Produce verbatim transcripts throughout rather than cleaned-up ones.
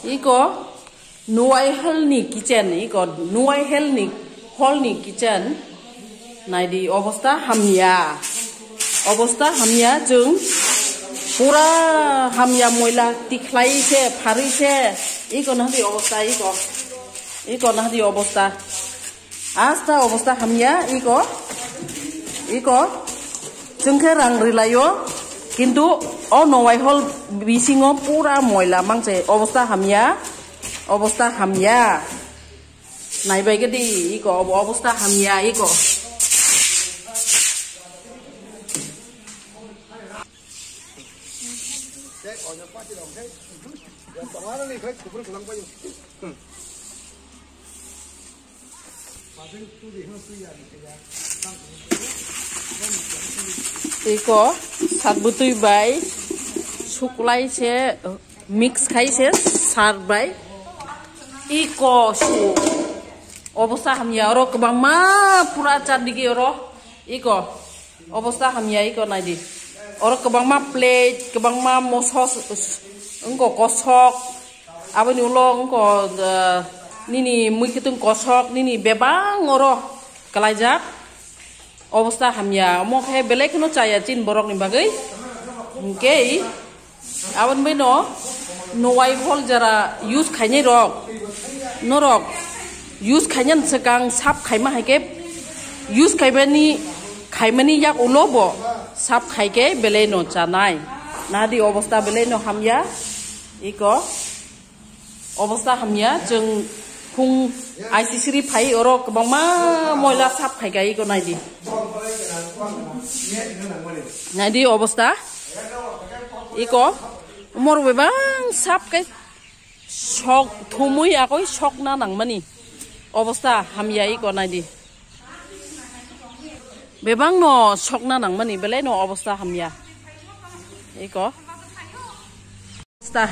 Iko Nuai Hall ni kitchen, iko Nuai Hall ni, hall ni kitchen. Naidi, obosta hamya. Obosta hamya, chwng pura hamya, moila tikhlai se, pharwi se. Iko nahdi obosta, iko. Iko nahdi obosta. Asta obosta hamya, iko, iko, chwngkhe rang rwlaio, kintu o Nuai Hall bisingo pura moila mangse, obosta hamya, obosta hamya. Naibai gedi, iko, obo obosta hamya, iko. Iko sat bwtwi bai suklai se, mix khai se sar bai. Iko su obosta hamya, oro kwbangma pura chardigi oro. Iko obosta hamya, iko naidi. Oro kwbangma plate, kwbangma moso s-, s-, wngko kosok. Aboni ulo wngko, uh, nini mui kitung kosok, nini bebang oro kalaijak. Obosta hamya, omo khe belai kheno chaya chini borokni bagwi. Hinkhe aboni bai no Nuai Hall jara use khainai rok, norok use khainani swkang sap khaima hai khe, use khaimani, khaimani yak ulo bo sap khai khe belai no chanai. Nadi obosta belai no hamya, iko. Obosta hamya, chwng phung I C C ri phai, oro kwbangma moila sap khai kha, iko naidi. Naidi obosta. Iko, umor bebang sap kai sok thumui akoi sok na nangmani. Obosta hamya, iko naidi. Bebang no sok na nangmani, belai no obosta hamya. Iko. Obosta.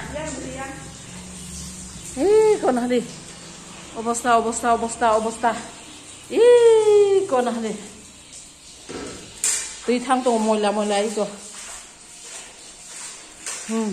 Ih, ko nahdi. Obosta, obosta, obosta, obosta. Ih, ko nahdi. Twi thang tongo moila, moila, ih, ko. Hmm.